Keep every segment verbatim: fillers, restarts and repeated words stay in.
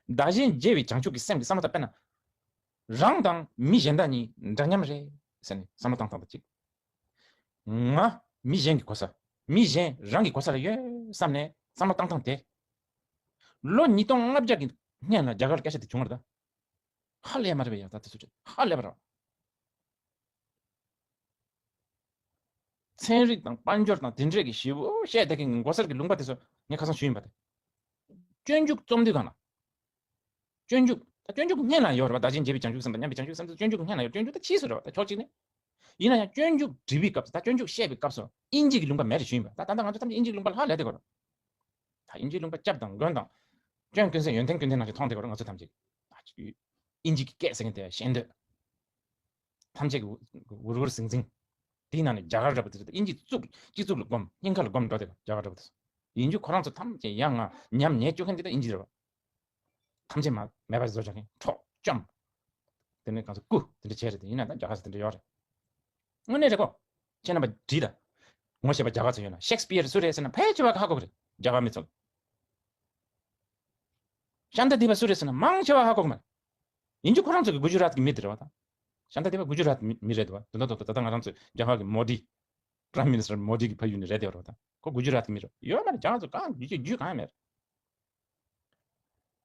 བདག་གཞན་བརྗེ་བའི་བྱང་ཆུབ་ཀྱི་སེམས་ཀྱི་བསམ་བློ་དང་དཔེར་ན། རང་དང་མི་གཞན་དག་གཉིས་འདྲ་མཉམ་རེད་ཟེར་ནས་བསམ་བློ་བཏང་བཏང་བ་གཅིག་ང་མི་གཞན་གྱི་གོ་ས། མི་གཞན་རང་གི་གོ་ས་ལ་ཡོད་བསམ་ནས་བསམ་བློ་བཏང་སྟངས་དེ། ལོ་ཉིས་སྟོང་ལྔ་བརྒྱ་གི་སྔན་ལ་རྒྱ་གར་སྐད་ཆ་དེ་བྱུང་བ་རེད་ད། ཧ་ལས་མ་རེད་པས་ཡ། ད་དེ་ཚོ་ཆེ་ཧ་ལས་པ་རེད། ཚན་རིག་དང་དཔལ་འབྱོར་དང་དེ་འདྲས་ཀྱི་ཞིབ་པོ་བཤད་བསྡད་མཁན་གྱི་མགོ་སར་གྱི་ལུང་པ་དེ་ཚོ་ངས་ཁ་སང་ཞུས་ཡིན་པ་དེ། སྤྱོད་འཇུག་རྩོམ་དུས་སྒང་ལ། སྤྱོད་འཇུག་ད་སྤྱོད་འཇུག་སྔན་ལ་ཡོད་རེད་པ། བདག་གཞན་བརྗེ་བའི་བྱང་ཆུབ་སེམས་དང་མཉམ་པའི་བྱང་ཆུབ་སེམས་དང་སྤྱོད་འཇུག་སྔན་ལ་ཡོད། སྤྱོད་འཇུག་ད་ཕྱིས་སུ་རེད་པ། ད་ཕྱོགས་གཅིག་ནས། ཡིན་ན་ཡང་སྤྱོད་འཇུག་འབྲི་བའི་སྐབས་སུ་ད་སྤྱོད་འཇུག་བཤད་པའི་སྐབས་སུ་དབྱིན་ཇི་གི་ལུང་པ་མེད་རེད་ཞུས་ཡིན་པ། ད་ད་ལྟ་ང་ཚོ་ཐམས་ཅད་དབྱིན་ཇིའི་ལུང་པ་ལྷག་ལས་བསྡད་ཀྱི་ཡོད་རེད། ད་དབྱིན་ཇིའི་ལུང་པ་སྐྱབས་དང་མགོན་དང་། སྐྱོན་ཀུན་ཟད་ཡོན་ཏན་ཀུན་ལྡན་ནང་བཞིན་མཐོང་བསྡད་ཀྱི་ཡོད་རེད་ང་ཚོ་ཐམས་ཅད། ད་དབྱིན་ཇི་གི་སྐད་ཟེར་མཁན་དེ་ཤེས་འདོད། ཐམས་ཅད་ཀྱི་འུར་འུར་ཟིང་ཟིང་། དེའི་ནང་ནས་རྒྱ་གར་འདྲ་པོ་དེ་ཚོ་དབྱིན་ཇི་གཙུག་སྤྱི་གཙུག་ལ་སྒོམ་སྙིང་ཁ་ལ་སྒོམ་འགྲོ་བསྡད་པ་རྒྱ་གར་འདྲ་པོ་དེ་ཚོ། ཡིན་རྒྱུ་ཁོ་རང་ཚོ་ཐམས་ཅད་ཡང་ང་ཉམས་ཉེས་བཅུག་མཁན་དེ་ད་དབྱིན་ཇི་རེད་པ། ཐམས་ཅད་མ་མེད་པ་བཟོ་བྱ་མཁན་འཕྲོག་བཅོམ། དེ་ནས་གང་ཚོ་རྐུ་དེ་འདྲ་བྱས་རེད་དེ་ཡིན་ན་ད་རྒྱ་གར་ཚོ་དེ་འདྲ་ཡོད་རེད། དངོས་གནས་རེད་གོ། ཁྱེད་རྣམ་པ་བྲིས་ད། ངོ་ཤེས་པ་རྒྱ་གར་ཚོ་ཡོད་ན་ཤེག་སྤིར་སུ་རེད་ཟེར་ན་ཕལ་ཆེ་བ་ཧ་གོ་གི་རེད་རྒྱ་གར་མི་ཚོ། ཤཱནྟ་དི་པ་སུ་རེད་ཟེར་ན་མང་ཆེ་བ་ཧ་གོ་གི་མ་རེད། ཡིན་རྒྱུ་ཁོ་རང་ཚོ་གི་གུ་ཇུ་རཱཏ་གི་མི་དེ་རེད་པ་ད། ཤཱནྟ་དི་པ་གུ་ཇུ་རཱཏ་མི་མི་རེད་དོ། དོན་དག་ཏོག་ཏོ་ད་ལྟ་ང་རང་ཚོ་རྒྱ་གར་གི་མོ་དི། Prime Minister མོ་དི་གི་ཕ་ཡུལ་ནས་རེད་དེ་རེད་པ་ད། ཁོ་གུ་ཇུ་རཱཏ་གི་མི་རེད་ཡོད་མ་རེད། རྒྱ་ཚོ་གང་རྒྱུ་ཆ་རྒྱུས་གང་ཡང་མེད་རེད།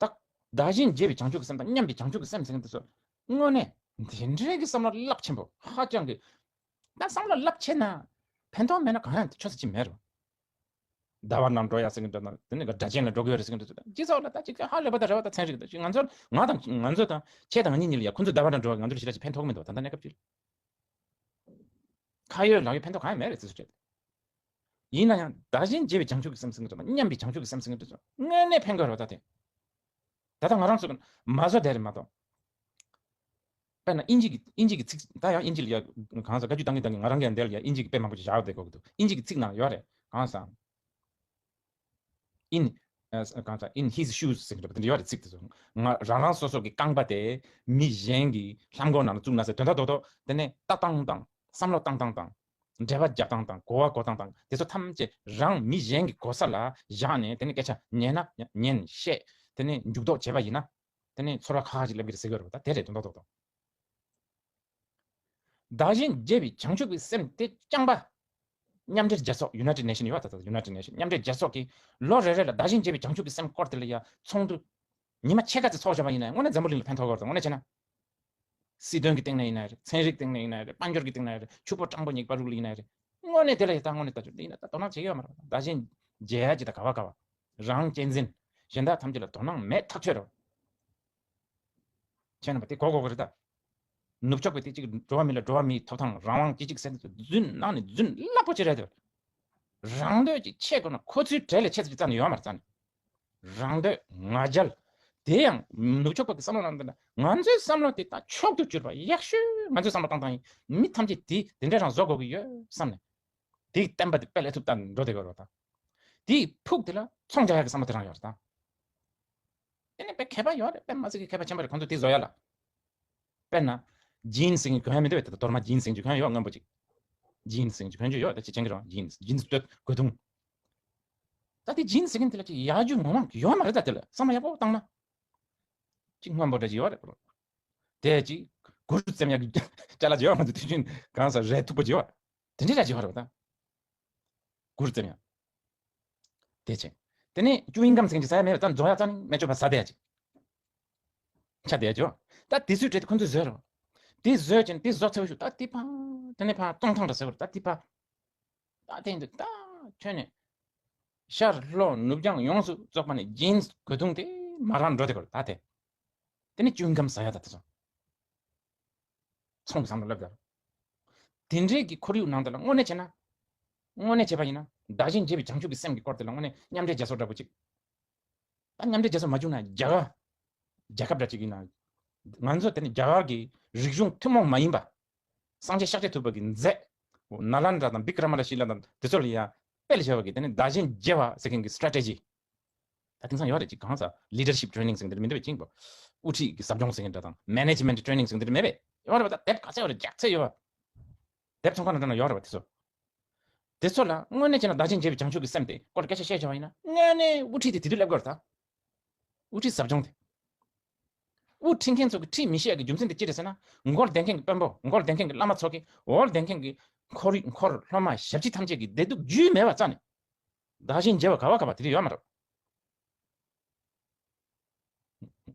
ད། བདག་གཞན་བརྗེ་བའི་བྱང་ཆུབ་ཀྱི་སེམས་དང་མཉམ་པའི་བྱང་ཆུབ་ཀྱི་སེམས་ཟེར་མཁན་དེ་ཚོ། དངོས་གནས། དེ་འདྲའི་གི་བསམ་བློ་རླབས་ཆེན་པོ་ཧ་ཅང་གི། ད་བསམ་བློ་རླབས་ཆེ་ན། ཕན་ཐོགས་མེད་ན་གང་ཡང་ཆོག་ས་ཅིག་མེད་རེད། ཟླ་བ་ནང་འགྲོ་ཡ་ཟེར་གི་འདྲ་དང་དེ་ནས་སྒྲ་གཅན་ལ་འགྲོ་གི་ཡོད་རེད་ཟེར་གི་འདྲ་ཚོ་དང་སྤྱི་ཚོགས་ལ་ད་ཅིག་ཧ་ལས་པ་དང་རེ་བ་དང་ཚན་རིག་དང་ཅིག་ང་ཚོར་ང་དང་ང་ཚོ་དང་ཁྱེད་དང་ང་གཉིས་གཉིས་ལ་ཡ་ཁོ་ཚོ་ཟླ་བ་ནང་འགྲོ་བ་ང་ཚོར་ཞེ་དྲག་ཅིག་ཕན་ཐོགས་མི་འདུག་ད་ལྟ་གནས་སྐབས་ཅིག་ལ། ཁ་ཡོད་ལག་ཡོད་ཕན་ཐོགས་གང་ཡང་མེད་རེད་ཚིག་སུ་བྲིས། ཡིན་ན་ཡང་བདག་གཞན་བརྗེ་བའི་བྱང་ཆུབ་ཀྱི་སེམས་ཟེར་གི་འདྲ་དང་མཉམ་པའི་བྱང་ཆུབ་ཀྱི་སེམས་ཟེར་གི་འདྲ་ཚོ་དངོས་གནས་ཕན་གི་རེད་བ་ད་དེ། ད་ལྟ་ང་རང་ཚོ་གི་མ་བཟོ་བསྡད་རེད་མ་གཏོགས། དཔེར་ན་དབྱིན་ཇི་གི་དབྱིན་ཇི་གི་ཚིག་ད་ཡང་དབྱིན་ཇི་ལ་ཡ་གང་ཟེར་བཀའ་བཀྱོན་བཏང་གི་བཏང་གི་ང་རང་གི་ཡང་འདི་ལ་ཡ་དབྱིན་ཇི་གི་དཔེ་མང་པོ་ཞིག་བཞག་བསྡད་དགོས་ཀྱི་འདུག་དབྱིན་ཇི་གི་ཚིག་ནང་ཡོད་རེད་གང་ཟེར། In གང་ཟེར། In his shoes ཟེར་གི་འདུག་དེ་འདྲ་ཡོད་རེད་ཚིག་དེ་ཚོ། ང་རང་རང་སོ་སོ་གི་རྐང་པ་དེ་མི་གཞན་གྱི་ལྷམ་གོག་ནང་ལ་བཙུགས་ན་ཟེར་དོན་དག་རྡོག་རྡོག་དེ་ནས་ལྟ་སྟངས་དང་བསམ་བློ་བཏང་སྟངས་དང་། འགྲེལ་པ་རྒྱག་སྟངས་དང་གོ་བ་གོ་སྟངས་དང་དེ་ཚོ་ཐམས་ཅད་རང་མི་གཞན་གྱི་གོ་ས་ལ་བཞག་ནས་དེ་ནས་སྐད་ཆ་ཉན་ན་ཉན་བཤད་དེ་ནས་འཇུག་ལྡོག་བྱས་པ་ཡིན་ན། དེ་ནས་ཚོར་བ་ཁག་ཁག་ཅིག་སླེབས་ཀྱི་རེད་ཟེར་གྱི་ཡོད་རེད་པ་ད་དེ་རེད་དོན་དག་རྡོག་རྡོག་དང་། བདག་གཞན་བརྗེ་བའི་བྱང་ཆུབ་ཀྱི་སེམས་དེ་རྐྱང་པ། མཉམ་འབྲེལ་རྒྱལ་ཚོགས་United Nation ཡོད་པ་ད་ད་United Nation མཉམ་འབྲེལ་རྒྱལ་ཚོགས་ཀྱིས་ལོ་རེ་རེ་ལ་བདག་གཞན་བརྗེ་བའི་བྱང་ཆུབ་ཀྱི་སེམས་སྐོར་དེ་ལ་ཡ་ཚོགས་འདུ། ཉི་མ་ཕྱེད་ཀ་ཙམ་ཚོགས་བཞག་པ་ཡིན་ན་དངོས་གནས་འཛམ་བུ་གླིང་ལ་ཕན་ཐོགས་ཀྱི་རེད་དོ་དངོས་གནས་བྱས་ན། སྲིད་དོན་གྱི་སྟེང་ནས་ཡིན་ན་རེད། ཚན་རིག་སྟེང་ནས་ཡིན་ན་རེད། དཔལ་འབྱོར་གྱི་སྟེང་ནས་ཡིན་ན་རེད། ཕྱུག་པོ་སྤྲང་པོ་ཉེས་པ་རུག་ལ་ཡིན་ན་རེད། དངོས་གནས་དེ་ལ་ཡི་ད་དངོས་གནས་ལྟ་ཆོག་དེ་ཡིན་ན་ད་དོ་སྣང་བྱེད་ཀྱི་ཡོད་མ་རེད། བདག་གཞན་བརྗེ་ཡ་ཅི་ད་ག་བ་ག་བ། རང་གཅེས་འཛིན། གཞན་དག་ཐམས་ཅད་ལ་དོ་སྣང་མེད་ཐག་ཆོད་རེད། བྱས་ན་པ་དེ་གོ་གོ་གི་རེད་ད། ནུབ་ཕྱོགས་པའི་དེ་གཅིག་འགྲོ་བ་མི་ལ་འགྲོ་བ་མིའི་ཐོབ་ཐང་རང་དབང་སྐྱིད་གཅིག་ཟེར་དེ་ཚོ་རྫུན་ནང་ནས་རྫུན་རླབས་པོ་ཆེ་རེད་དེ། རང་འདོད་ཀྱི་ཆེད་དགོས་ན་ཁོ་ཚོའི་གྲས་ལས་ཆེ་ཙམ་ཅིག་རྩ་ནས་ཡོད་མ་རེད་རྩ་ནས། རང་འདོད་ང་རྒྱལ། དེ་ཡང་ནུབ་ཕྱོགས་པ་གི་བསམ་བློ་ནང་འདི་ན་ང་ཚོའི་བསམ་བློ་དེ་ད་མཆོག་ཏུ་གྱུར་པ་ཡག་ཤོས་ང་ཚོའི་བསམ་བློ་བཏང་སྟངས་ཡིན། མི་ཐམས་ཅད་དེ་དེ་འདྲ་རང་བཟོ་དགོས་ཀྱི་ཡོད་བསམ་ནས། དེའི་བསྟན་པ་དེ་དཔེ་ལས་ཐུབ་ལྟར་འགྲོ་བསྡད་ཀྱི་ཡོད་རེད་ད། དེའི་ཕུགས་དེ་ལ་ཚོང་རྒྱག་ཡག་གི་བསམ་བློ་དེ་རང་ཡོད་རེད་ད། དེ་ནས་དཔེ་མཁས་པ་ཡོད་རེད། དཔེ་མ་སྲིད་ཀྱི་མཁས་པ་ཆེན་པོ་རེད། ཁོང་ཚོ་དེ་བཟོ་ཡ་ལ། དཔེར་ན། ཇིན་ཟེར་མཁན་གྱོན་ཡ་མི་འདུག་བས་དེ་ལྟར་མདོར་ན་ཇིན་ཟེར་མཁན་གྱོན་ཡ་ཡོད་སྔོན་པོ་ཅིག་ཇིན་ཟེར་མཁན་གྱོན་གྱི་ཡོད་ད་ཅི་ཅན་གྱི་རང་ཇིན་ཇིན་སྟོད་གོས་ཐུང་། ད་དེ་ཇིན་ཟེར་མཁན་དེ་ལ་ཅིག་ཡག་རྒྱུ་ངོ་མ་ཡོད་མ་རེད་ད། དེ་ལ་བསམ་བློ་ཡག་པོ་བཏང་ན། ཅིག་སྔོན་པོ་འདྲ་ཅིག་ཡོད་རེད་པ། དེ་ཅིག་གུར་བཙེམ་ཡག་གི་ཅ་ལག་ཅིག་ཡོད་མ་འདུག་དེ་བཞིན་གང་ཟག་རས་མཐུག་པོ་ཅིག་ཡོད། དེ་འདྲ་འདྲ་ཅིག་ཡོད་རེད་པ་ད། གུར་བཙེམ་ཡག་དེ་བྱས། དེ་ནས་ཅུ་ཡིང་ཀམ་ཟེར་གྱི་ཟ་ཡ་མེད་པ་ད་འཛོ་ཡ་ཙང་མེ་ཆུ་བ་ཟ་བསྡད་ཡ་ཅིག་ཆ་བསྡད་ཡ་ཅིག་ད་དེ་ཚོའི་གྲས་དེ་ཁོ་ཚོས་བཟོས་རེད། དེ་བཟོས་ཀྱིན་དེ་བཟོ་ཚར་བའི་ཤུགས་ད་དེ་ཕ། དེ་ནས་ཕ་གཙང་ཐང་འདྲ་ཟེར་བ་རེད་ད་དེ་ཕ། ད་དེ་འདི་ད་ཁྱོན་ནས། ཤར་ལྷོ་ནུབ་བྱང་ཡོངས་སུ་རྫོགས་པ་ནས་ཇིན་གོས་ཐུང་དེ་མ་རང་འགྲོ་དེ་གོ་ད་དེ། དེ་ནས་ཅུ་ཡིང་ཀམ་ཟ་ཡ་ད་དེ་ཚོ། ཚོང་གི་བསམ་བློ་སླེབས་དར། དེ་འདྲའི་གི་ཁོར་ཡུག་ནང་དུ་ལ་དངོས་གནས་བྱས་ན། དངོས་གནས་བྱས་པ་ཡིན་ན་བདག་གཞན་བརྗེ་བའི་བྱང་ཆུབ་ཀྱི་སེམས་ཀྱི་སྐོར་དེ་ལ་དངོས་གནས་མཉམ་འབྲེལ་རྒྱལ་ཚོགས་འདྲ་པོ་ཅིག་ད་མཉམ་འབྲེལ་རྒྱལ་ཚོགས་མ་བྱུང་ན་རྒྱ་གར། རྒྱལ་ཁབ་འདྲ་ཅིག་ཡིན་ན། ང་ཚོ་དེ་ནི་རྒྱ་གར་གྱི་རིག་གཞུང་ཐུན་མོང་མ་ཡིན་པ། སངས་རྒྱས་ཤཱཀྱ་ཐུབ་པ་གི་མཛད། ནཱ་ལནྡྲ་དང་བི་ཀྲ་མ་ལ་ཤི་ལ་དང་དེ་ཚོ་ལ་ཡང་དཔེ་ལ་བྱ་བ་གི་དེ་ནི་བདག་གཞན་བརྗེ་བ་ཟེར་མཁན་གྱི་strategy། ད་དེང་སང་ཡོད་རེད་ཅིག་གང་ཟག་leadership training ཟེར་འདིར་མི་འདུག་པས་ཅིང་པོ། དབུ་ཁྲིད་ཀྱི་ཟབ་སྦྱོང་ཟེར་མཁན་འདྲ་དང་management training ཟེར་འདིར་མེད་པས་ཡོད་རེད་པ། ད་དེབ་ག་ཚད་ཡོད་རེད་རྒྱག་ཚད་ཡོད་པ། དེབ་ཚོང་ཁང་ནང་འདྲ་ན་ཡོད་རེད་པ་དེ་ཚོ། དེ་ཚོ་ལ་དངོས་གནས་བྱས་ན་བདག་གཞན་བརྗེ་བའི་བྱང་ཆུབ་ཀྱི་སེམས་དེ་སྐོར་སྐད་ཆ་བཤད་བྱ་བ་ཡིན་ན་དངོས་གནས་དབུ་ཁྲིད་དེ་དེ་དུས་སླེབས་དགོས་རེད་ད། དབུ་ཁྲིད་ཟབ་སྦྱོང་དེ། དབུ་ཁྲིད་མཁན་ཚོ་གི་ཁྲིད་མི་ཤེས་ཀྱི་རྒྱུ་མཚན་དེ་ཅི་རེད་ཟེར་ན། མགོ་ལྡེང་མཁན་གྱི་དཔོན་པོ། མགོ་ལྡེང་མཁན་གྱི་བླ་མ་ཚོ་གི། འོག་ལྡེང་མཁན་གྱི་འཁོར་འཁོར་སློབ་མ་ཞབས་ཕྱི་ཐམས་ཅད་ཀྱི་བདེ་སྡུག་རྒྱུས་མེད་པ་རྩ་ནས། བདག་གཞན་བརྗེ་བ་ག་བ་ག་བ་དེ་རིགས་ཡོད་མ་རེད།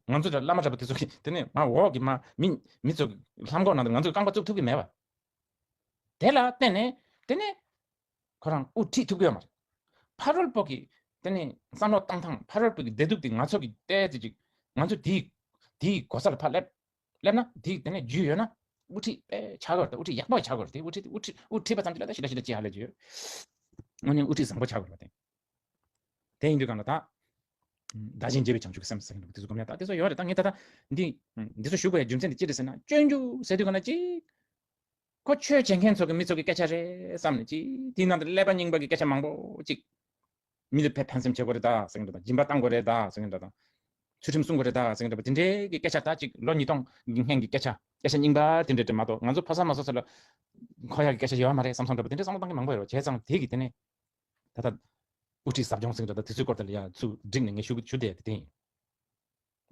ང་ཚོ་འདྲ་བླ་མ་འདྲ་པོ་དེ་ཚོ་གི་དེ་ནས་མ་འོག་གི་མ་མི་མི་ཚོ་གི་ལྷམ་གོག་ནང་དུ་ང་ཚོས་རྐང་པ་བཙུགས་ཐུབ་ཀྱི་མེད་པ། དེ་ལ་བརྟེན་ནས་དེ་ནས་ཁོ་རང་དབུ་ཁྲིད་ཐུབ་ཀྱི་ཡོད་མ་རེད། ཕ་རོལ་པོ་གི་དེ་ནས་བསམ་བློ་བཏང་སྟངས། ཕ་རོལ་པོ་གི་བདེ་སྡུག་དེ་ང་ཚོ་གི་ལྟས་དེ་ཅིག་ང་ཚོ་དེའི་དེའི་གོ་ས་ལ་ཕར་སླེབས་སླེབས་ན། དེའི་དེ་ནས་རྒྱུས་ཡོད་ན། དབུ་ཁྲིད་དཔེ་ཆགས་དགོས་རེད། དབུ་ཁྲིད་ཡག་པོ་ཆགས་དགོས་རེད། དེ་དབུ་ཁྲིད་དབུ་ཁྲིད་དབུ་ཁྲིད་པ་ཙམ་གྱིས་ལ་ད་ཞི་ལ་ཞི་ལ་ཅི་ཧ་ལས་ཀྱི་ཡོད། དངོས་གནས་དབུ་ཁྲིད་བཟང་པོ་ཆགས་དགོས་རེད་པ་དེ། དེ་ཡིན་དུས་གང་ལ་ད། བདག་གཞན་བརྗེ་བའི་བྱང་ཆུབ་ཀྱི་སེམས་ཟེར་མཁན་འདུག་དེ་ཚོ་སྒོམ་ཡ་ད་དེ་ཚོ་ཡོད་རེད། ད་ངས་ད་ལྟ་འདི་འདི་ཚོ་ཞུ་དགོས་ཡ་རྒྱུ་མཚན་དེ་ཅི་རེད་ཟེར་ན། སྤྱོད་འཇུག་ཟེར་དུས་གང་ལ་ཅིག་ཁོ་ཆོས་བྱེད་མཁན་ཚོ་གི་མི་ཚོ་གི་སྐད་ཆ་རེད་བསམ་ནས་ཅིག་དེའི་ནང་དུ་ཀླད་པ་རྙིང་པ་གི་སྐད་ཆ་མང་པོ་ཅིག་མི་ལ་ཕན་ཕན་སེམས་བྱེད་དགོས་རེད་ད་ཟེར་མཁན་འདྲ་དང་། སྦྱིན་པ་བཏང་དགོས་རེད་ད་ཟེར་མཁན་འདྲ་དང་། ཚུལ་ཁྲིམས་སྲུང་དགོས་རེད་ད་ཟེར་མཁན་འདྲ་པོ་དེ་འདྲའི་གི་སྐད་ཆ། ད་ཅིག་ལོ་ཉིས་སྟོང་གི་སྔན་གྱི་སྐད་ཆ། སྐད་ཆ་རྙིང་པ་དེ་འདྲ་འདྲ་མ་གཏོགས། ང་ཚོ་ཕོ་གསར་མ་སོ་སོ་ལ་མཁོ་ཡག་གི་སྐད་ཆ་ཡོད་མ་རེད་བསམ་བསམ་འདྲ་པོ་དེ་འདྲའི་བསམ་བློ་གཏང་གི་མང་པོ་ཡོད་རེད་པ། བྱས་ཙང་དེ་གི་དེ་ནས་ད་ལྟ་དབུ་ཁྲིད་ཟབ་སྦྱོང་ཟེར་མཁན་འདྲ་ད་དེ་ཚོའི་སྐོར་དེ་ལ་ཡ་ཚུར་བསྒྲིགས་ནས་ངས་ཞུ་ཞུ་བསྡད་དེ་དེ་ཡིན།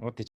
འོ་དེ།